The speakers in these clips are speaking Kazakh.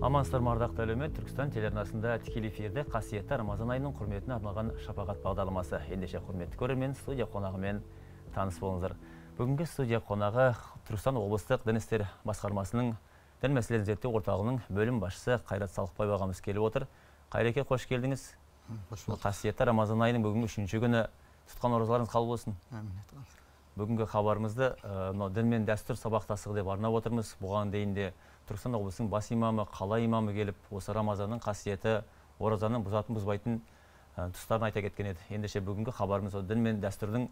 Амансыздар ма, ардақты әлеумет, Түркістан телеарнасында тікелей эфирде қасиетті Рамазан айының құрметіне арналған Шапағат бағдарламасы. Ендеше, құрметті көрермен, студия қонағымен таныс болыңыздар. Бүгінгі студия қонағы Түркістан облыстық дін істері басқармасының дін мәселелерін зерттеу орталығының бөлім басшысы Қайрат Салықбаев ағамыз келіп отыр. Қайреке, қош келдіңіз. Қош болдық. Қасиетті Рамазан айының бүгінгі үшінші күні, тұтқан оразаларыңыз қабыл болсын. Әмин. Бүгінгі хабарымызды мынау дін мен дәстүр сабақтастығы деп арнап отырмыз. Бұған дейін де Түркістан облысының бас имамы, қала имамы келіп, осы Рамазанның қасиеті, оразаның бұзатын, бұзбайтын тұстарын айта кеткен еді. Ендеше, бүгінгі хабарымыз дін мен дәстүрдің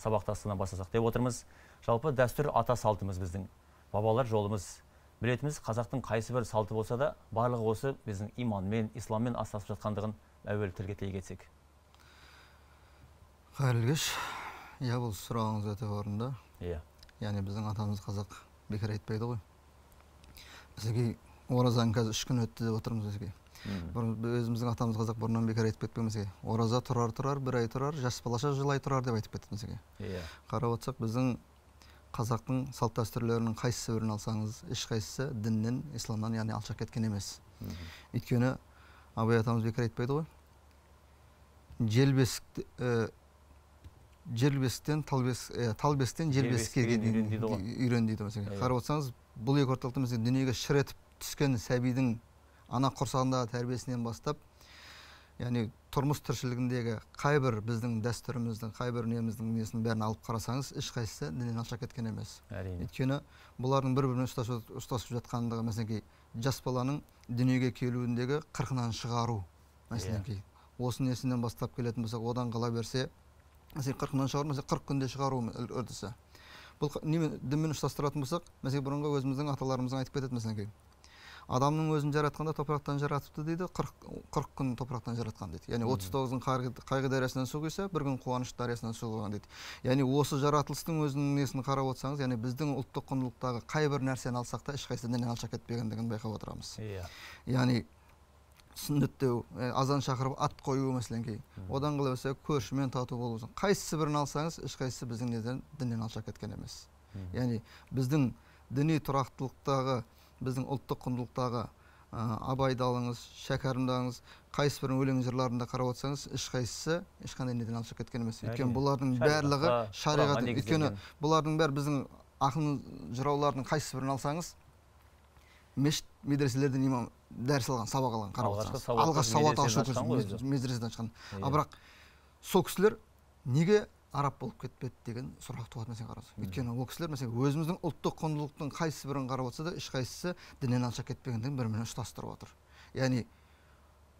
сабақтастығынан бастасақ деп отырмыз. Жалпы дәстүр ата салтымыз біздің, бабалар жолымыз. Білетіміз, қазақтың қайсы бір салты болса да, барлығы осы біздің иманмен, исламмен астасып жатқандығын әуелі тілге тиек етсек. Қайырлы кеш. Иә, бұл сұрағыңыз өте орынды. Яғни біздің атамыз қазақ бекер айтпайды ғой. Бізге оразаның қазір 3 күн өтті деп отырмыз бізге. Бұрын өзіміздің атамыз қазақ бұрыннан бекер айтып кеткен бізге. Ораза тұрар тұрар, бір ай тұрар, жас балаша жылай тұрар деп айтып кетті бізге. Қарап отырсақ, біздің қазақтың салт дәстүрлерінің қайсысы бірін алсаңыз, ешқайсысы діннен, исламнан, яғни алшақ кеткен емес. Өйткені Абай атамыз бекер айтпайды ғой. Жел бесіктен тал бесік, тал бесіктен жел бесікке дейін үйрен дейді мәселен. Қарап отырсаңыз, бұл екі орталықта мәселен дүниеге шыр етіп түскен сәбидің ана құрсағындағы тәрбиесінен бастап, яғни тұрмыс тіршілігіндегі қайбір біздің дәстүріміздің, қайбір неміздің несінің бәрін алып қарасаңыз, ешқайсысы діннен алшақ кеткен емес. Өйткені бұлардың бір-біріне ұстасып жатқандығы, мәселен, жас баланың дүниеге келуіндегі қырқынан шығару, мәселен, осы несінен бастап келетін болсақ, одан қала берсе, мәселен, қырқынан шығару, мәселен, 40 күнде шығару үрдісі. Бұл немен дінмен ұштастыратын болсақ, мәселен, бұрынғы өзіміздің аталарымыздың айтып кетеді, мәселен, адамның өзін жаратқанда топырақтан жаратыпты дейді, 40 күн топырақтан жаратқан дейді. Яғни 39-ың қайғы дариясынан су құйса, бір күн қуаныш дариясынан су құйған дейді. Яғни осы жаратылыстың өзінің несін қарап отырсаңыз, яғни біздің ұлттық құндылықтағы қай бір нәрсені алсақ та, ешқайсысы діннен алшақ кетпегендігін байқап отырамыз. Яғни сүннеттеу, азан шақырып ат қою мәселен кей. Одан қала берсе, көршімен тату болу. Қайсысы бірін алсаңыз, ешқайсысы біздің неден, діннен алшақ кеткен емес. Яғни біздің діни тұрақтылықтағы, біздің ұлттық құндылықтағы, Абайды алыңыз, Шәкәрімді алыңыз, қайсы бірінің өлең жырларында қарап отырсаңыз, ешқайсысы ешқандай неден алшақ кеткен емес. Өйткені бұлардың барлығы шариғат. Өйткені бұлардың бәрі біздің ақын жыраулардың қайсы бірін алсаңыз, мешіт медреселерден имам дәріс алған, сабақ алған, қарап отырсаңыз. Алғаш сауат ашу медреседен шыққан. А бірақ сол кісілер неге араб болып кетпеді деген сұрақ туады мәселен қарасақ. Өйткені ол кісілер мәселен өзіміздің ұлттық құндылықтың қайсы бірін қарап отырса да, ешқайсысы діннен алшақ кетпегендігін бір-біріне ұштастырып отыр. Яғни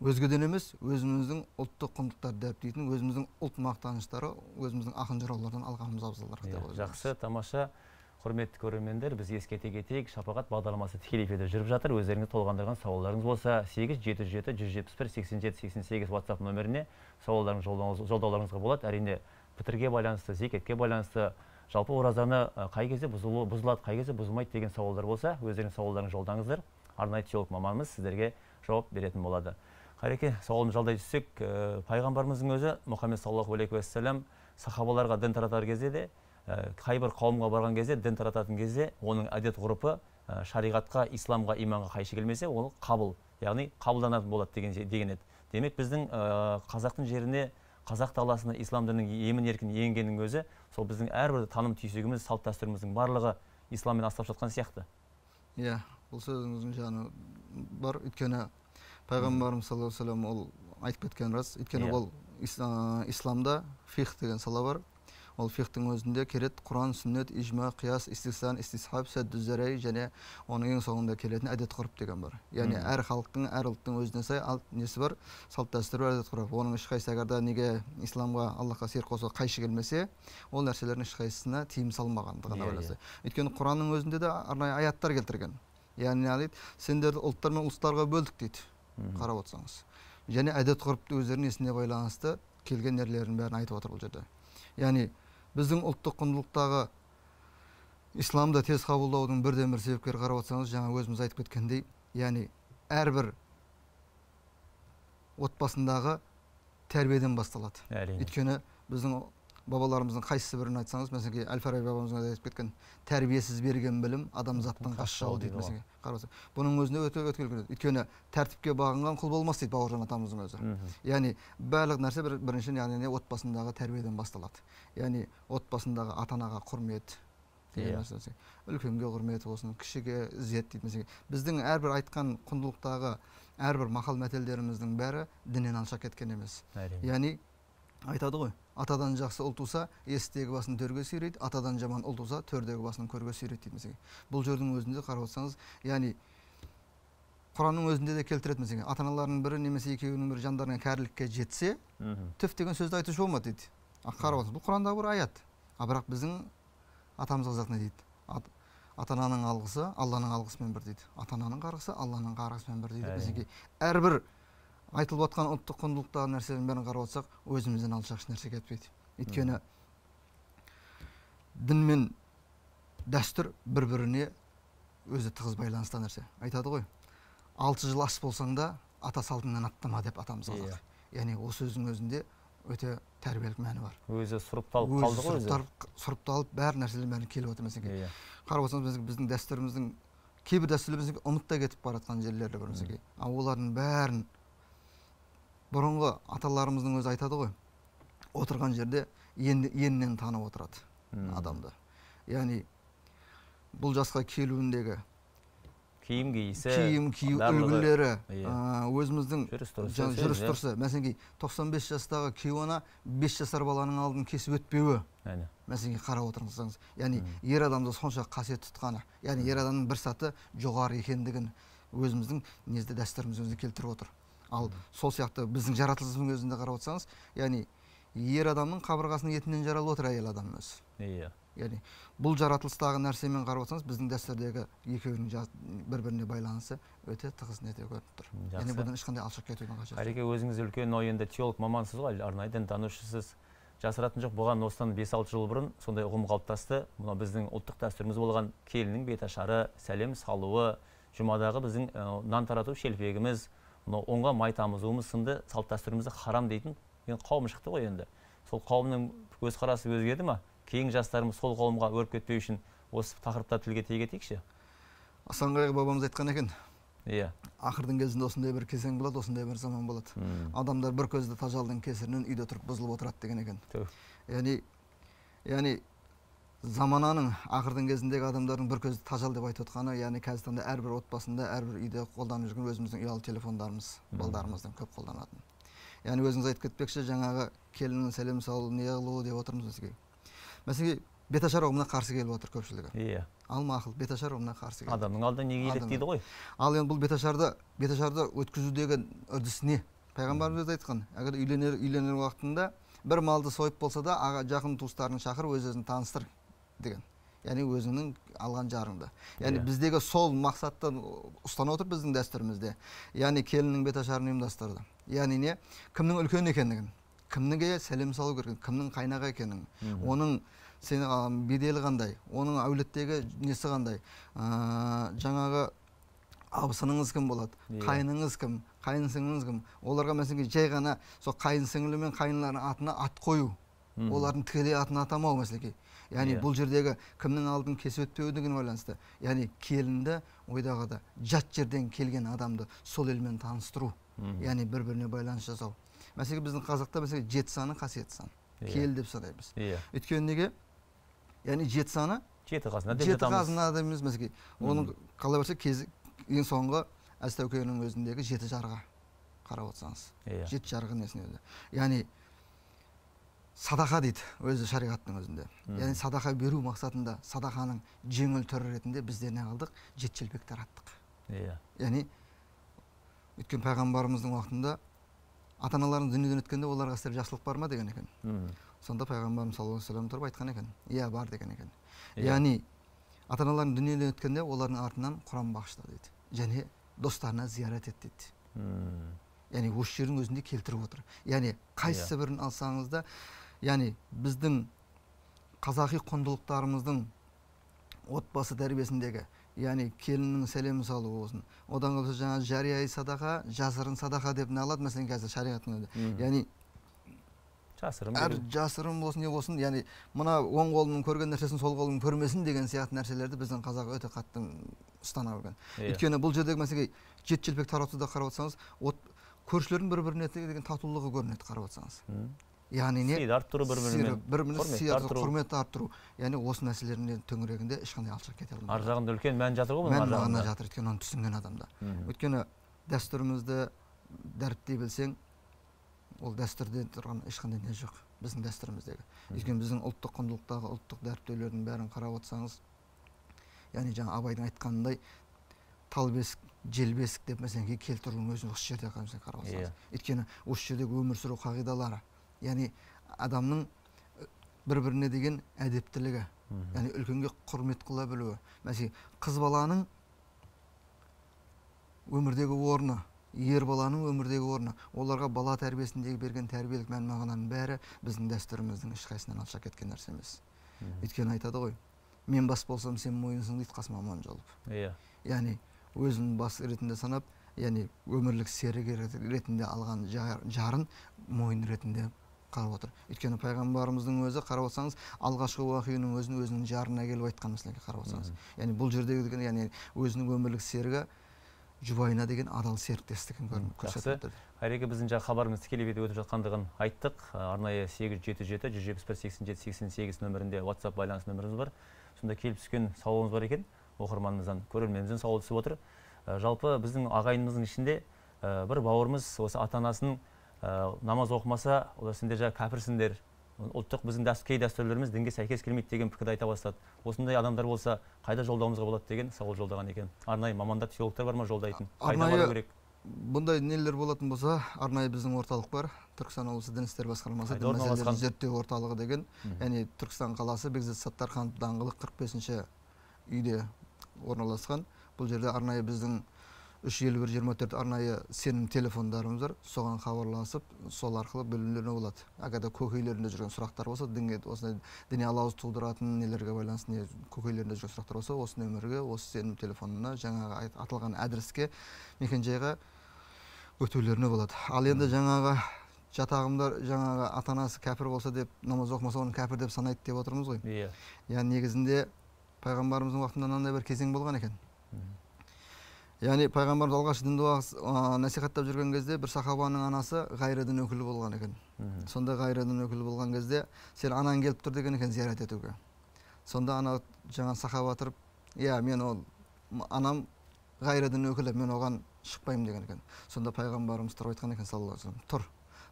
өзгеден емес, өзіміздің ұлттық құндылықтарды дәріптейтін, өзіміздің ұлт мақтаныштары, өзіміздің ақын жыраулардан алғанымыз абзалырақ деп ойлаймыз. Жақсы, тамаша. Құрметті көрермендер, біз ескерте кетейік, Шапағат бағдарламасы тікелей эфирде жүріп жатыр. Өздеріңіз толғандырған сауалдарыңыз болса, 8 707 171 87 88 WhatsApp нөміріне сауалдарыңыз жолдауларыңызға болады. Әрине, пітірге байланысты, зекетке байланысты, жалпы оразаны қай кезде бұзылады, қай кезде бұзылмайды деген сауалдар болса, өздеріңіз сауалдарыңызды жолдаңыздар. Арнайы теолог маманымыз сіздерге жауап беретін болады. Қайреке, сауалымызды жалдай түссек, пайғамбарымыздың өзі Мұхаммед саллаллаху алейхи уассалам сахабаларға дін таратар кезде де, қай бір қауымға барған кезде, дін тарататын кезде, оның әдет ғұрпы шариғатқа, исламға, иманға қайшы келмесе, ол қабыл, яғни қабылданатын болады деген еді. Демек, біздің қазақтың жеріне, қазақ даласына ислам дінінің емін еркін енгеннің өзі, сол біздің әрбір таным түйсігіміз, салт дәстүріміздің барлығы исламмен астасып жатқан сияқты. Иә, бұл сөзіңіздің жаны бар. Өйткені пайғамбарымыз саллаллаху алейхи уассалам ол айтып кеткен рас. Өйткені ол исламда фиқх деген сала бар. Ол фиқхтың өзінде келеді Құран, сүннет, ижма, қияс, истихсан, истисхаб, сәддү зәрәй және оның ең соңында келетін әдет ғұрып деген бар. Яғни әр халықтың, әр ұлттың өзіне сай несі бар, салт дәстүрі бар, әдет ғұрып. Оның ешқайсысы егер де неге исламға, Аллаһқа серік қосуға қайшы келмесе, ол нәрселердің ешқайсысына тыйым салмағандығына байланысты. Өйткені Құранның өзінде де арнайы аяттар келтірген. Яғни не дейді? Сендерді ұлттар мен ұлыстарға бөлдік дейді. Қарап отырсаңыз. Және әдет ғұрыпты өздерінің несіне байланысты келген нелердің бәрін айтып отыр бұл жерде. Яғни біздің ұлттық құндылықтағы исламды тез қабылдаудың бірден бір себепкері қарап отырсаңыз, жаңа өзіміз айтып кеткендей, яғни әрбір отбасындағы тәрбиеден басталады. Өйткені біздің Бабаларымыздың қайсысы бірін айтсаңыз, мәселен, Әл-Фараби бабамыздың айтып кеткен, тәрбиесіз берген білім адамзаттың қас жауы дейді, мәселен. Қарап, бұның өзіне өте өткел. Өйткені тәртіпке бағынған құл болмас дейді Бауыржан атамыздың өзі. Яғни барлық нәрсе бірінші, яғни отбасындағы тәрбиеден басталады. Яғни отбасындағы ата-анаға құрмет деген нәрсе, үлкенге құрмет болсын, кішіге ізет дейді, мәселен. Біздің әрбір айтқан құндылықтағы әрбір мақал мәтелдеріміздің бәрі діннен алшақ кеткен емес. Яғни айтады ғой, атадан жақсы ұл туса, есіктегі басын төрге сүйрейді, атадан жаман ұл туса, төрдегі басын көрге сүйрейді дейді, мәселен. Бұл жердің өзінде қарап отырсаңыз, яғни Құранның өзінде де келтіреді, мәселен, ата-аналарының бірі немесе екеуінің бірі жандарына кәрілікке жетсе, түф деген сөзді айтушы болма дейді. Қарап отырсаңыз, бұл Құрандағы бір аят. А бірақ біздің атамыз қазақ не дейді? Ата-ананың алғысы Алланың алғысымен бір дейді. Ата-ананың қарғысы Алланың қарғысымен бір дейді. Мәселен, әрбір айтылып жатқан ұлттық құндылықтағы нәрселердің бәрін қарап отырсақ, өзімізден алшақ нәрсе кетпейді. Өйткені дін мен дәстүр бір-біріне өзі тығыз байланысты нәрсе. Айтады ғой, 6 жыл ас болсаң да ата салтыңнан аттама деп атамыз қазақ. Яғни осы сөздің өзінде өте тәрбиелік мәні бар. Өзі сұрыпталып қалды ғой өзі. Сұрыпталып бәр нәрселер бәрі келіп отыр, мәселен. Қарап отырсаңыз, біздің дәстүріміздің кейбір дәстүрлеріміздің ұмыт та кетіп бара жатқан жерлері бар, мәселен. Ал олардың бәрін бұрынғы аталарымыздың өзі айтады ғой, отырған жерде еннен танып отырады адамды. Яғни бұл жасқа келуіндегі киім киісі, киім кию үлгілері, өзіміздің жүріс тұрысы. Мәселен, 95 жастағы кейуана 5 жасар баланың алдын кесіп өтпеуі. Мәселен, қарап отырсаңыз, яғни ер адамды сонша қасиет тұтқаны, яғни ер адамның бір саты жоғары екендігін өзіміздің негізгі дәстүріміз өзіне келтіріп отыр. Ал сол сияқты біздің жаратылысымыздың өзінде қарап отырсаңыз, яғни ер адамның қабырғасының етінен жаралып отыр әйел адам өзі. Иә. Яғни бұл жаратылыстағы нәрсемен қарап отырсаңыз, біздің дәстүрдегі екеуінің бір-біріне байланысы өте тығыз неде көрініп тұр. Яғни бұдан ешқандай алшақ кетудің қажеті жоқ. Әреке, өзіңіз үлкен енді теолог мамансыз ғой, арнайы дінтанушысыз. Жасыратын жоқ, бұған осыдан 5-6 жыл бұрын сондай ұғым қалыптасты. Мынау біздің ұлттық дәстүріміз болған келіннің беташары, сәлем салуы, жұмадағы біздің нан тарату шелпегіміз, оңға май тамызуымыз сынды салт дәстүрімізді харам дейтін қауым шықты ғой енді. Сол қауымның көзқарасы өзгерді ма? Кейін жастарымыз сол қауымға өріп кетпеу үшін осы тақырыпта тілге тиек етейікші. Асан Қайғы бабамыз айтқан екен. Иә. Ақырдың кезінде осындай бір кезең болады, осындай бір заман болады. Адамдар бір көзді тажалдың кесірінен үйде тұрып бұзылып отырады деген екен. Яғни замананың ақырдың кезіндегі адамдардың бір көзді тажал деп айтып отқаны, яғни қазіргі таңда әрбір отбасында, әрбір үйде қолданып жүрген өзіміздің ұялы телефондарымыз, балдарымыздың көп қолданатын. Яғни өзіңіз айтып кетпекші, жаңағы келіннің сәлем салу, не қылу деп отырмыз бізге. Мәселен, беташар ұғымына қарсы келіп отыр көпшілігі. Иә. Ал мақұл, беташар ұғымына қарсы келді. Адамның алдында неге келеді дейді ғой. Ал енді бұл беташарды өткізудегі үрдіс не? Пайғамбарымыз өзі айтқан, егер үйленер уақытында бір малды сойып болса да, аға жақын туыстарын шақырып, өз-өзін таныстыр деген. Яғни өзіңнің алған жарыңды. Яғни біздегі сол мақсатты ұстана отырып біздің дәстүрімізде. Яғни келіннің беташарын ұйымдастырды. Яғни не? Кімнің үлкен екендігін, кімнің сәлем салу керек, кімнің қайнаға екенін, оның сені беделі қандай, оның әулеттегі несі қандай, жаңағы абысыныңыз кім болады, қайныңыз кім, қайын сіңліңіз кім. Оларға мәселен жай ғана сол қайын сіңлі мен қайынлардың атына ат қою, олардың тікелей атын атамау мәселе. Яғни бұл жердегі кімнің алдын кесіп өтпеуіне байланысты. Яғни келінді ойдағыда жат жерден келген адамды сол елмен таныстыру, яғни бір-біріне байланыс жасау. Мәселен біздің қазақта мәселен жеті саны қасиетті сан, кел деп санаймыз. Өйткені неге? Яғни жеті саны жеті қазына деп жатамыз. Жеті қазына дейміз мәселен. Оның қалай барса ең соңғы Әзтәукенің өзіндегі жеті жарғы қарап отырсаңыз. Жеті жарғы несіне өзі. Яғни садақа дейді өзі шариғаттың өзінде. Яғни садақа беру мақсатында садақаның жеңіл түрі ретінде біздер не қылдық? Жеті шелпек тараттық. Яғни өткен пайғамбарымыздың уақытында ата-аналарының дүниеден өткенде оларға істер жақсылық бар ма деген екен. Сонда пайғамбарымыз саллаллаху алейхи вассалам тұрып айтқан екен. Иә, бар деген екен. Яғни ата-аналарының дүниеден өткенде олардың артынан Құран бағышта дейді. Және достарына зиярат ет дейді. Яғни осы жердің өзінде келтіріп отыр. Яғни қайсысы бірін алсаңыз да, яғни біздің қазақи құндылықтарымыздың отбасы тәрбиесіндегі, яғни келіннің сәлем салуы болсын, одан қалса жаңа жария садақа, жасырын садақа деп не алады, мәселен қазір шариғаттың өзінде. Яғни Жасырын әр жасырын болсын, не болсын, яғни мына оң қолының көрген нәрсесін сол қолым көрмесін деген сияқты нәрселерді біздің қазақ өте қатты ұстана білген. Өйткені бұл жердегі мәселе жеті желпек таратуда қарап отырсаңыз, көршілердің бір-біріне деген татулығы көрінеді қарап отырсаңыз. Яғни не? Сыйды арттыру бір-бірімен. Бір-біріне сый арттыру, құрметті арттыру. Яғни осы нәрселердің төңірегінде ешқандай алшақ кете алмайды. Ар жағында үлкен мән жатыр ғой бұның ар жағында. Мән мағына жатыр, өйткені оны түсінген адамда. Өйткені дәстүрімізді дәріптей білсең, ол дәстүрде тұрған ешқандай не жоқ біздің дәстүріміздегі. Өйткені біздің ұлттық құндылықтағы ұлттық дәріптеулердің бәрін қарап отырсаңыз, яғни жаңа Абайдың айтқанындай тал бесік, жел бесік деп мәселен келтірудің өзін осы жерде қарап отырсаңыз. Өйткені осы жердегі өмір сүру қағидалары, яғни адамның бір-біріне деген әдептілігі, яғни үлкенге құрмет қыла білуі. Мәселен, қыз баланың өмірдегі орны, ер баланың өмірдегі орны, оларға бала тәрбиесіндегі берген тәрбиелік мән мағынаның бәрі біздің дәстүріміздің ешқайсысынан алшақ кеткен нәрсе емес. Өйткені айтады ғой, мен бас болсам сен мойынсың дейді Қасым Аманжолов. Яғни өзін бас ретінде санап, яғни өмірлік серік ретінде алған жарын мойын ретінде қарап отыр. Өйткені пайғамбарымыздың өзі қарап отырсаңыз, алғашқы уахиінің өзін өзінің жарына келіп айтқан мәселеге қарап отырсаңыз. Яғни бұл жердегі деген, яғни өзінің өмірлік серігі жұбайына деген адал серіктестігін көрсетіп отыр. Қайреке, біздің жаңа хабарымыз тікелей эфирде өтіп жатқандығын айттық. Арнайы 877 171 87 88 нөмірінде WhatsApp байланыс нөміріміз бар. Сонда келіп түскен сауалымыз бар екен, оқырманымыздан, көрерменімізден сауал түсіп отыр. Жалпы біздің ағайынымыздың ішінде бір бауырымыз осы ата-анасының намаз оқымаса, олар сендер жаңа кәпірсіңдер, ұлттық біздің кей дәстүрлеріміз дінге сәйкес келмейді деген пікірді айта бастады. Осындай адамдар болса, қайда жолдауымызға болады деген сауал жолдаған екен. Арнайы мамандар, теологтар бар ма жолдайтын? Қайда бару керек? Бұндай нелер болатын болса, арнайы біздің орталық бар. Түркістан облысы дін істері басқармасы, дін мәселелерін зерттеу орталығы деген. Яғни Түркістан қаласы Бекзат Саттарханов даңғылы 45-ші үйде орналасқан. Бұл жерде арнайы біздің 351-24 арнайы сенім телефондарымыз бар. Соған хабарласып, сол арқылы білімдеріне болады. Егер көкейлерінде жүрген сұрақтар болса, дінге осындай діни алауыз тудыратын нелерге байланысты не көкейлерінде жүрген сұрақтар болса, осы нөмірге, осы сенім телефонына, жаңағы аталған адреске, мекенжайға өтулеріне болады. Ал енді жаңағы жатағымдар, жаңағы ата-анасы кәпір болса деп, намаз оқымаса оны кәпір деп санайды деп отырмыз ғой. Иә. Яғни негізінде пайғамбарымыздың уақытында мынандай бір кезең болған екен. Яғни пайғамбарымыз алғаш дінді насихаттап жүрген кезде бір сахабаның анасы ғайры дін өкілі болған екен. Сонда ғайры дін өкілі болған кезде сен анаң келіп тұр деген екен зиярат етуге. Сонда ана жаңа сахаба тұрып, иә, мен ол анам ғайры дін өкілі, мен оған шықпаймын деген екен. Сонда пайғамбарымыз тұрып айтқан екен, саллаллаху алейхи вассалам, тұр.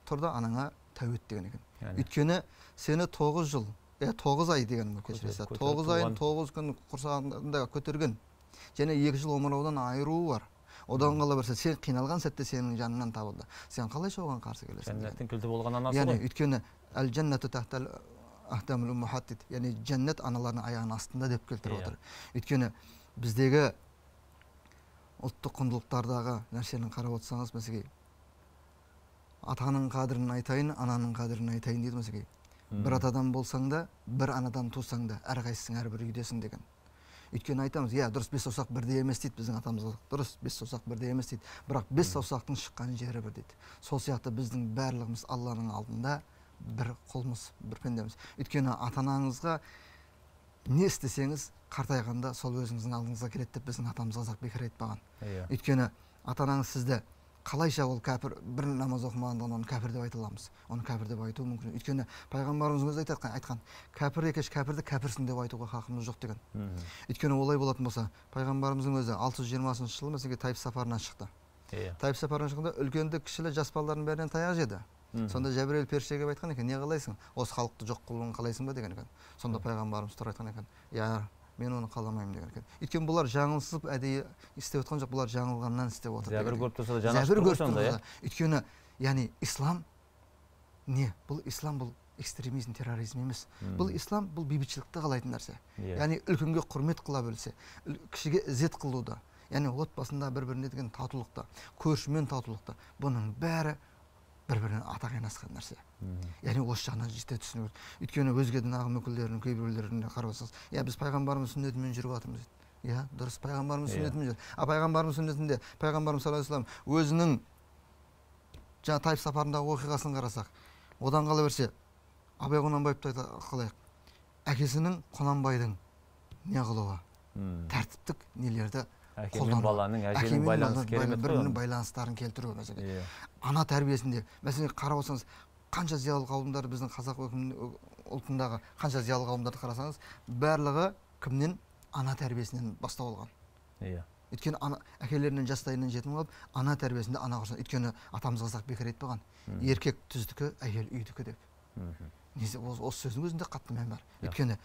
Тұр да анаңа тәубе ет деген екен. Өйткені сені 9 жыл, 9 ай деген кешіресіз. 9 айын 9 күн құрсағында көтерген. Және 2 жыл омыраудан айыруы бар. Одан қала берсе, сен қиналған сәтте сенің жаныңнан табылды. Сен қалайша оған қарсы келесің? Жәннаттың кілті болған анасы ғой. Яғни өйткені әл жәннату тахтал ахдамул уммахат дейді. Яғни жәннат аналардың аяғының астында деп келтіріп отыр. Өйткені біздегі ұлттық құндылықтардағы нәрсені қарап отырсаңыз, мәселе атаның қадірін айтайын, ананың қадірін айтайын дейді мәселе. Бір атадан болсаң да, бір анадан тусаң да, әрқайсысың әрбір үйдесің деген. Өйткені айтамыз, иә, дұрыс, бес саусақ бірдей емес дейді біздің атамыз. Дұрыс, бес саусақ бірдей емес дейді. Бірақ бес саусақтың шыққан жері бір дейді. Сол сияқты біздің барлығымыз Алланың алдында бір құлмыз, бір пендеміз. Өйткені ата-анаңызға не істесеңіз, қартайғанда сол өзіңіздің алдыңызға келеді деп біздің атамыз қазақ бекер айтпаған. Өйткені ата-анаңыз сізді қалайша ол кәпір, бір намаз оқымағандығын оны кәпір деп айта аламыз. Оны кәпір деп айту мүмкін. Өйткені пайғамбарымыз өзі айтқан, кәпір екеш кәпірді кәпірсің деп айтуға хақымыз жоқ деген. Өйткені олай болатын болса, пайғамбарымыздың өзі 620 жылы мәселе Таиф сапарынан шықты. Таиф сапарынан шыққанда үлкенді, кішілі, жас балалардың бәрінен таяқ жеді. Сонда Жәбірейіл періште келіп айтқан екен, не қалайсың? Осы халықты жоқ қылуын қалайсың ба деген екен. Сонда пайғамбарымыз тұрып айтқан екен, иә, мен оны қаламаймын деген екен. Өйткені бұлар жаңылсып әдейі істеп отқан жоқ, бұлар жаңылғаннан істеп отыр. Зәбір көріп тұрса да жаны ашып тұр сонда, иә? Өйткені, яғни ислам не? Бұл ислам, бұл экстремизм, терроризм емес. Бұл ислам, бұл бейбітшілікті қалайтын нәрсе. Яғни үлкенге құрмет қыла білсе, кішіге ізет қылуда, яғни отбасында бір-біріне деген татулықта, көршімен татулықта, бұның бәрі бір-біріне ата қайнасқан нәрсе. Яғни осы жағынан жете түсіну керек. Өйткені өзге дін ағым өкілдерінің кейбіреулеріне қарап отырсаңыз, иә, біз пайғамбарымыз сүннетімен жүріп жатырмыз дейді. Иә, дұрыс, пайғамбарымыз сүннетімен жүр. А пайғамбарымыз сүннетінде пайғамбарымыз саллаллаху алейхи вассалам өзінің жаңа Таиф сапарындағы оқиғасын қарасақ, Одан қала берсе, Абай Құнанбаевты айта қалайық. Әкесінің Құнанбайдың не қылуы, тәртіптік нелерді әке мен баланың, әженің байланысы керемет қой. Бір-бірінің байланыстарын келтіру мәселе. Ана тәрбиесінде, мәселен, қарап отырсаңыз, қанша зиялы қауымдар біздің қазақ ұлтындағы қанша зиялы қауымдарды қарасаңыз, барлығы кімнен? Ана тәрбиесінен бастау алған. Өйткені ана әкелерінен жастайынан жетім қалып, ана тәрбиесінде ана құрсын. Өйткені атамыз қазақ бекер айтпаған. Еркек түздікі, әйел үйдікі деп. Осы сөздің өзінде қатты мән бар. Өйткені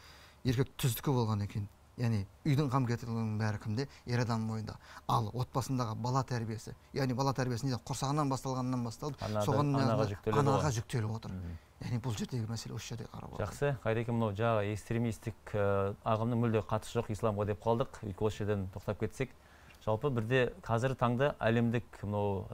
еркек түздікі болғаннан кейін, яғни үйдің қамқорлығының бәрі кімде? Ер адамның мойнында. Ал отбасындағы бала тәрбиесі, яғни бала тәрбиесі не? Құрсағынан басталғаннан басталып, соған анаға жүктеліп отыр. Яғни бұл жердегі мәселе осы жерде қарап отыр. Жақсы, Қайреке, мынау жаңағы экстремистік ағымның мүлде қатысы жоқ исламға деп қалдық. Өйткені осы жерден тоқтап кетсек, жалпы бірде қазіргі таңда әлемдік мынау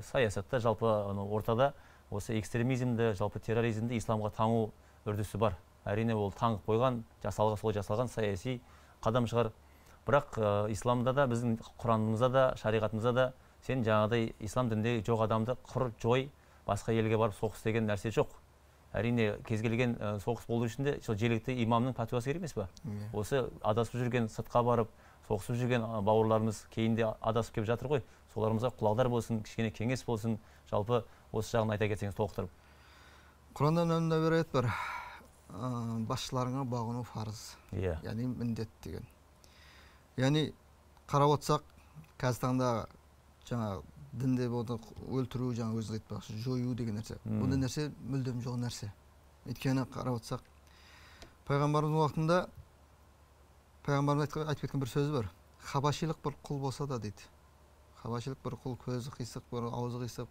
саясатта, жалпы ортада осы экстремизмді, жалпы терроризмді исламға таңу үрдісі бар. Әрине ол таңып қойған, жасалған, солай жасалған саяси қадам шығар. Бірақ исламда да, біздің Құранымызда да, шариғатымызда да сен жаңағыдай ислам дінінде жоқ адамды құр жой, басқа елге барып соғыс деген нәрсе жоқ. Әрине кез келген соғыс болу үшін де сол жергілікті имамның пәтуасы керек емес па? Осы адасып жүрген, сыртқа барып соғысып жүрген бауырларымыз кейінде адасып келіп жатыр ғой. Соларымызға құлағдар болсын, кішкене кеңес болсын, жалпы осы жағын айта кетсеңіз толықтырып. Құранда мынандай бір аят бар. Басшыларыңа бағыну фарыз. Яғни міндет деген. Яғни қарап отырсақ, қазіргі таңда жаңа дінде болды өлтіру, жаңа өзіңіз айтпақшы, жою деген нәрсе. Бұндай нәрсе мүлдем жоқ нәрсе. Өйткені қарап отырсақ, пайғамбарымыздың уақытында пайғамбарымыз айтып кеткен бір сөзі бар. Хабашилық бір құл болса да дейді. Хабашилық бір құл, көзі қисық, бір аузы қисық,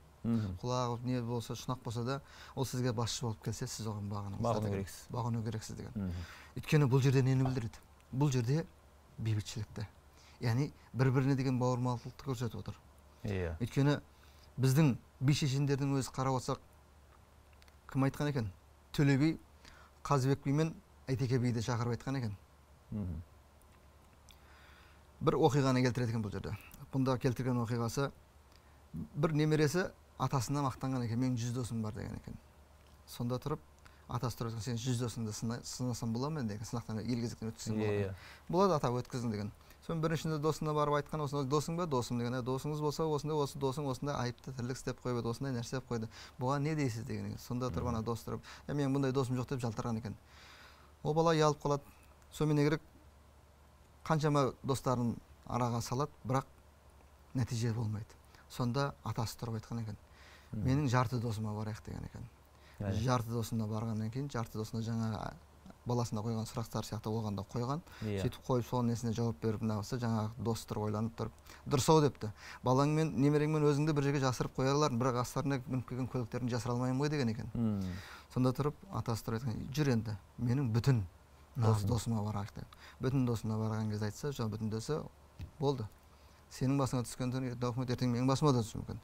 құлағы не болса, шұнақ болса да, ол сізге басшы болып келсе, сіз оған бағыну керексіз. Бағыну керексіз деген. Өйткені бұл жерде нені білдіреді? Бұл жерде бейбітшілікті. Яғни бір-біріне деген бауырмалдықты көрсетіп отыр. Өйткені біздің би шешендердің өзі қарап отырсақ, кім айтқан екен? Төле би Қазыбек би мен Әйтеке биді шақырып айтқан екен. Бір оқиғаны келтіреді екен бұл жерде. Бұнда келтірген оқиғасы, бір немересі атасына мақтанған екен, менің 100 досым бар деген екен. Сонда тұрып, атасы тұрып, сен 100 досыңды сынасам бола ма деген, сынақтан елгезектен өткізсең болады ма? Болады, ата, өткіздің деген. Соны біріншінде досына барып айтқан, осындай досың ба, досым деген. Досыңыз болса, осындай, осы досың осындай айыпты тірлік істеп қойып еді, осындай нәрсе істеп қойды. Бұған не дейсіз деген екен. Сонда тұрып ана дос тұрып, менің бұндай досым жоқ деп жалтарған екен. Ол бала ұялып қалады. Сонымен не керек? Қаншама достарын араға салады, бірақ нәтиже болмайды. Сонда атасы тұрып айтқан екен. Менің жарты досыма барайық деген екен. Жарты досына барғаннан кейін, жарты досына жаңа баласына қойған сұрақтар сияқты оған да қойған. Сөйтіп қойып, соның несіне жауап беріп, мынаусы жаңағы дос тұрып ойланып тұрып, дұрыс ау депті. Балаңмен, немереңмен өзіңді бір жерге жасырып қоя аларың, бірақ астарына мініп келген көліктерін жасыра алмаймын ғой деген екен. Сонда тұрып, атасы тұрып айтқан, жүр енді, менің бүтін нағыз досыма барайық деп. Бүтін досына барған кезде айтса, жаңа бүтін досы болды. Сенің басыңа түскен документ ертең менің басыма да түсуі мүмкін.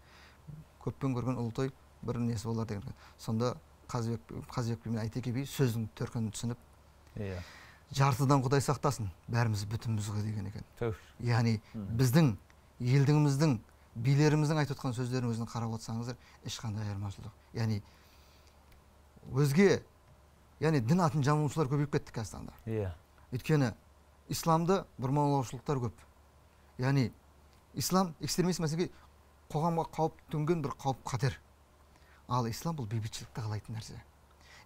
Көппен көрген ұлы той бір несі болар деген. Сонда Қазыбек би мен Әйтеке би сөздің төркінін түсініп, жартыдан Құдай сақтасын, бәріміз бүтінбіз ғой деген екен. Яғни біздің елдігіміздің, билеріміздің айтып отқан сөздерін өзін қарап отырсаңыздар, ешқандай айырмашылық жоқ. Яғни өзге, яғни дін атын жамылушылар көбейіп кетті қазіргі таңда. Өйткені исламды бұрмалаушылықтар көп. Яғни ислам экстремизм мәселеге қоғамға қауіп төнген бір қауіп қатер. Ал ислам бұл бейбітшілікті қалайтын нәрсе.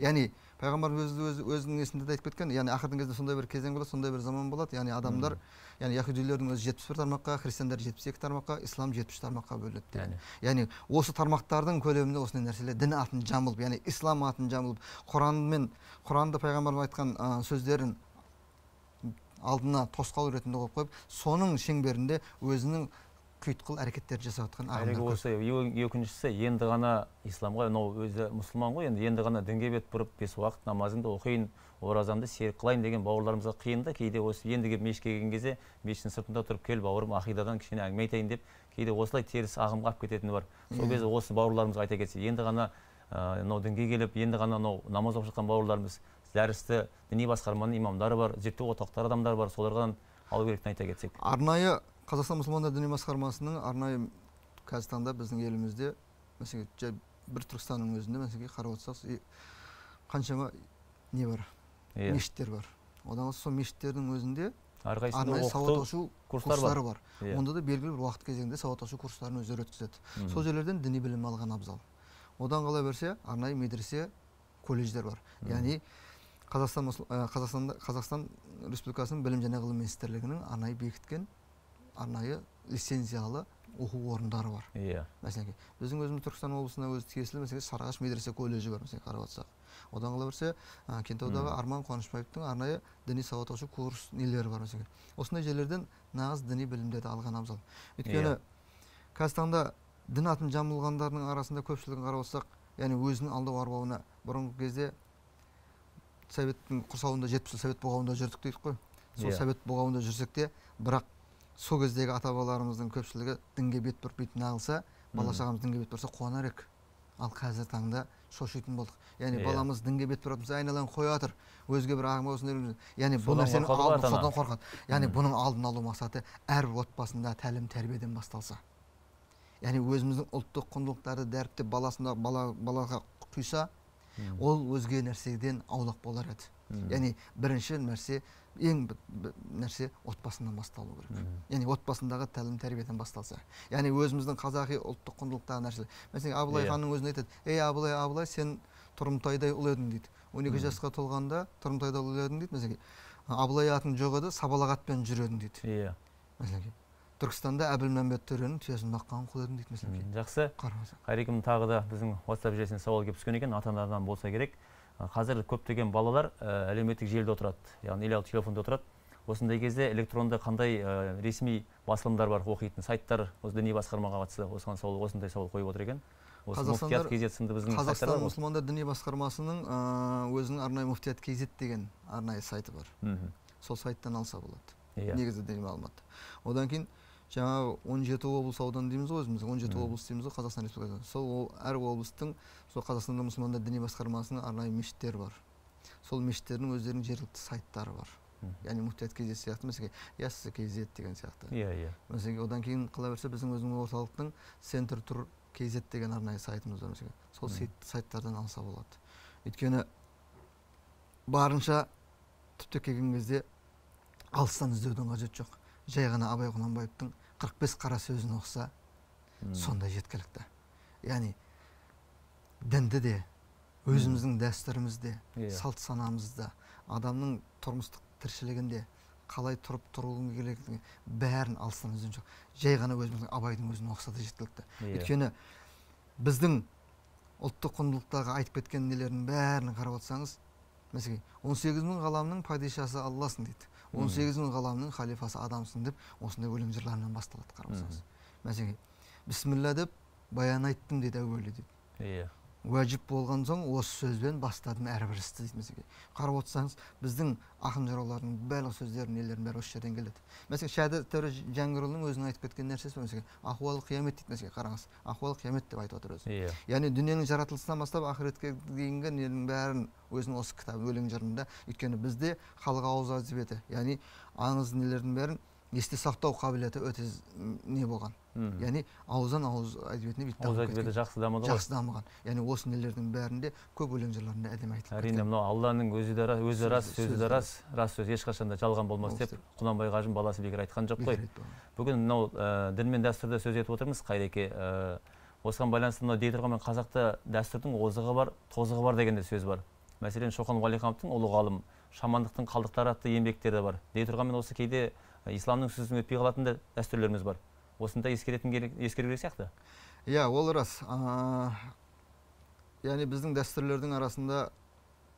Яғни пайғамбарымыз өзінің есінде де айтып кеткен, яғни ақырдың кезінде сондай бір кезең болады, сондай бір заман болады. Яғни адамдар, яғни яһудилердің өзі 71 тармаққа, христиандар 72 тармаққа, ислам 73 тармаққа бөлінеді деген. Яғни осы тармақтардың көлемінде осындай нәрселер дін атын жамылып, яғни ислам атын жамылып, Құранмен, Құранда пайғамбарымыз айтқан сөздерін алдына тосқауыл ретінде қойып қойып, соның шеңберінде өзінің құйтқыл әрекеттерді жасап жатқан ағымдар көп. Осы екіншісі, енді ғана исламға, мынау өзі мұсылман ғой, енді ғана дінге бет бұрып, бес уақыт намазымды оқиын, оразамды серік қылайын деген бауырларымызға қиын да, кейде осы енді келіп мешітке келген кезде мешіттің сыртында тұрып, кел бауырым, ақидадан кішкене әңгіме айтайын деп, кейде осылай теріс ағымға алып кететіні бар. Сол кезде осы бауырларымызға айта кетсе, енді ғана мынау дінге келіп, енді ғана мынау намаз оқып жатқан бауырларымыз, дәрісті діни басқарманың имамдары бар, зерттеу орталықтары адамдар бар, солардан алу керектігін айта кетсек. Арнайы Қазақстан мұсылмандар діни басқармасының арнайы қазіргі таңда біздің елімізде, мәселен, бір Түркістанның өзінде мәселе қарап отырсақ, қаншама не бар, мешіттер бар. Одан сол мешіттердің өзінде арнайы сауат ашу курстары бар. Онда да белгілі бір уақыт кезеңінде сауат ашу курстарын өздері өткізеді. Сол жерлерден діни білім алған абзал. Одан қала берсе, арнайы медресе, колледждер бар. Яғни Қазақстан Республикасының Білім және ғылым министрлігінің арнайы бекіткен арнайы лицензиялы оқу орындары бар. Мәселен, біздің өзіміз Түркістан облысына өзі тиесілі, мәселен, Сарыағаш медресе колледжі бар, мәселен, қарап отырсақ. Одан қала берсе, Кентаудағы Арман Қуанышбаевтың арнайы діни сауат ашу курс нелері бар, мәселен. Осындай жерлерден нағыз діни білімдерді алған абзал. Өйткені қазіргі таңда дін атын жамылғандардың арасында көпшілігін қарап отырсақ, яғни өзінің алдау арбауына бұрынғы кезде советтің құрсауында 70 жыл совет бұғауында жүрдік дейік қой. Сол совет бұғауында жүрсек те, бірақ сол кездегі ата-бабаларымыздың көпшілігі дінге бет бұрып бүйтіп нағылса, бала шағамыз дінге бет бұрса қуанар едік. Ал қазір таңда шошитын болдық. Яғни баламыз дінге бет бұратын болса, айналаны қоя жатыр. Өзге бір ағымға осындай. Яғни бұл нәрсенің алдын содан қорқады. Яғни бұның алдын алу мақсаты әрбір отбасында тәлім тәрбиеден басталса. Яғни өзіміздің ұлттық құндылықтарды дәріптеп баласына балаға құйса, ол өзге нәрседен аулақ болар еді. Яғни бірінші нәрсе, ең нәрсе отбасынан басталу керек. Яғни отбасындағы тәлім тәрбиеден басталса. Яғни өзіміздің қазақи ұлттық құндылықтағы нәрселер. Мәселен, Абылай ханның өзіне айтады: "Ей Абылай, Абылай, сен Тұрымтайдай ұл едің" дейді. 12 жасқа толғанда Тұрымтайдай ұл едің дейді. Мәселен, Абылай атың жоқ еді, сабалақ атпен жүр едің дейді. Мәселен, Түркістанда Әбілмәмбет төренің түйесін баққан құл едің дейді, мәселен. Жақсы. Қайрекем, тағы да біздің WhatsApp желісіне сауал келіп түскен екен, ата-анадан болса керек. Қазір көптеген балалар әлеуметтік желіде отырады, яғни ұялы телефонда отырады. Осындай кезде электронды қандай ресми басылымдар бар, оқитын сайттар, осы діни басқармаға қатысты осыған сауал, осындай сауал қойып отыр екен. Осы Муфтият KZ сынды біздің сайттар Қазақстан бар ғой. Мұсылмандар діни басқармасының өзінің арнайы Муфтият KZ деген арнайы сайты бар. Сол сайттан алса болады. Негізі діни мағлұмат. Одан кейін жаңағы 17 облыс аудан дейміз ғой, өзіміз 17 облыс дейміз ғой Қазақстан Республикасында. Сол әр облыстың сол Қазақстанда мұсылмандар діни басқармасының арнайы мешіттері бар. Сол мешіттердің өздерінің жергілікті сайттары бар. Яғни Муфтият KZ сияқты, мәселен, Яссы KZ деген сияқты. Мәселен, одан кейін қала берсе біздің өзіміздің орталықтың Центр Тур KZ деген арнайы сайтымыз бар, мәселен. Сол сайттардан алса болады. Өйткені барынша түптеп келген кезде алыстан іздеудің қажеті жоқ. Жай ғана Абай Құнанбаевтың 45 қара сөзін оқыса, сонда жеткілікті. Яғни дінді де, өзіміздің дәстүрімізде, салт санамызда, адамның тұрмыстық тіршілігінде қалай тұрып тұруың керектігін бәрін алыстан іздеу жоқ. Жай ғана өзіміздің Абайдың өзін оқыса да жеткілікті. Өйткені біздің ұлттық құндылықтағы айтып кеткен нелердің бәрін қарап отырсаңыз, мәселен, 18 мың ғаламның падишасы Алласың дейді. 18 мың ғаламның халифасы адамсың деп осындай өлең жырларынан басталады, қарап отырсаңыз. Мәселен, бісміллә деп баян айттым дейді әуелі дейді. Уәжіп болған соң осы сөзбен бастадым әрбір істі дейді, мәселен. Қарап отырсаңыз, біздің ақын жыраулардың барлық сөздері, нелердің бәрі осы жерден келеді. Мәселен, Шәді Төре Жәңгірұлының өзінің айтып кеткен нәрсесі бар, мәселен, ахуал қиямет дейді, мәселен, қараңыз, ахуал қиямет деп айтып отыр өзі. Яғни дүниенің жаратылысынан бастап ақыретке дейінгі ненің бәрін өзінің осы кітабы өлең жырында, өйткені бізде халық ауыз әдебиеті, яғни аңыз нелердің бәрін есте сақтау қабілеті өте не болған. Яғни ауыздан ауыз әдебиетіне бүйтіп Ауыз дамып әдебиеті кеткен. жақсы дамыды ғой. Жақсы дамыған. Яғни осы нелердің бәрінде көп өлең жырларында әдемі айтылып Әрине, кеткен. мынау Алланың өзі де рас, өзі рас, сөзі де рас, рас сөз ешқашан да жалған болмас деп Құнанбай қажының баласы бекер айтқан жоқ қой. Бекер айтпаған. Бүгін мынау дін мен дәстүрді сөз етіп отырмыз, Қайреке. Осыған байланысты мынау дей тұрғанмен қазақта дәстүрдің озығы бар, тозығы бар деген де сөз бар. Мәселен, Шоқан Уәлихановтың ұлы ғалым шамандықтың қалдықтары атты еңбектері де бар. Дей тұрғанмен осы кейде исламның сөзін өтпей қалатын да дәстүрлеріміз бар. Осыны да ескеру керек сияқты. Иә, ол рас. Яғни біздің дәстүрлердің арасында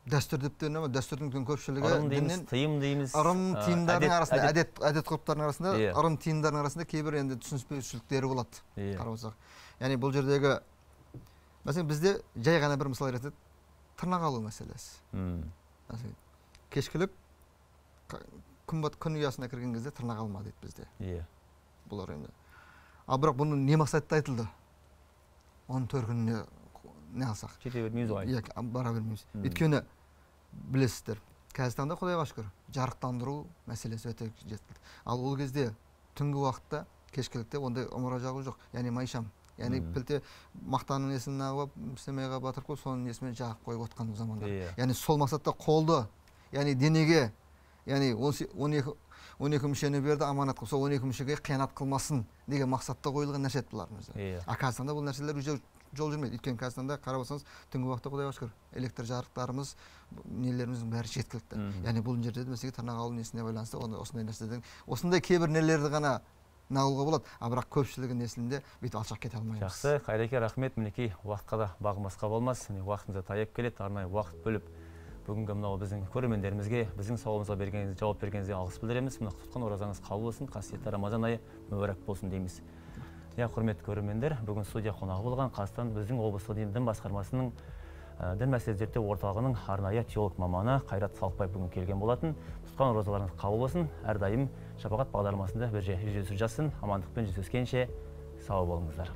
дәстүр деп те нема, дәстүрдің көпшілігі ырым дейміз, діннен тыйым дейміз, ырым тыйымдардың арасында, әдет ғұрыптардың арасында, ырым тыйымдардың арасында кейбір енді түсініспеушіліктері болады. Қарап отырсақ. Яғни бұл жердегі мәселен бізде жай ғана бір мысал ретінде тырнақ алу мәселесі. Мәселен, кешкілік күн бат күн ұясына кірген кезде тырнақ алма дейді бізде. Бұлар енді. Ал бірақ бұны не мақсатта айтылды? Оның төркініне не алсақ? Жете бермейміз ғой. Иә, бара бермейміз. Өйткені білесіздер, қазіргі таңда Құдайға шүкір, жарықтандыру мәселесі өте жеткілікті. Ал ол кезде түнгі уақытта, кешкілікте ондай ымыра жағу жоқ. Яғни майшам Яғни пілте мақтаның несін алып, сімейға батырып қойып, соның несімен жағып қойып отқан замандар. Яғни сол мақсатта қолды, яғни денеге, яғни 12 мүшені берді аманат қылып, сол 12 мүшеге қиянат қылмасын деген мақсатта қойылған нәрсе еді бұлар. А қазіргі таңда бұл нәрселер уже жол жүрмейді. Өйткені қазіргі таңда қарап отырсаңыз, түнгі уақытта Құдайға шүкір, электр жарықтарымыз, нелеріміздің бәрі жеткілікті. Яғни бұл жерде мәселе тырнақ алу несіне байланысты осындай нәрселерден, осындай кейбір нелерді ғана нағылуға болады, а бірақ көпшілігі несінде бүйтіп алшақ кете алмаймыз. Жақсы, Қайреке, рахмет. Мінекей уақытқа да бағынбасқа болмас. Міне уақытымыз да таяп келеді. Арнайы уақыт бөліп бүгінгі мынау біздің көрермендерімізге, біздің сауалымызға бергеніңізге, жауап бергеніңізге алғыс білдіреміз. Мына тұтқан оразаңыз қабыл болсын, қасиетті Рамазан айы мүбәрак болсын дейміз. Иә, құрметті көрермендер, бүгін студия қонағы болған Қазақстан біздің облыстық дін басқармасының дін мәселелері зерттеу орталығының арнайы теолог маманы Қайрат Салықбай бүгін келген болатын. Тұтқан оразаларыңыз қабыл болсын. Әрдайым Шапағат бағдарламасында бірге жүздесіп жатсын. Амандықпен жүздескенше сау болыңыздар.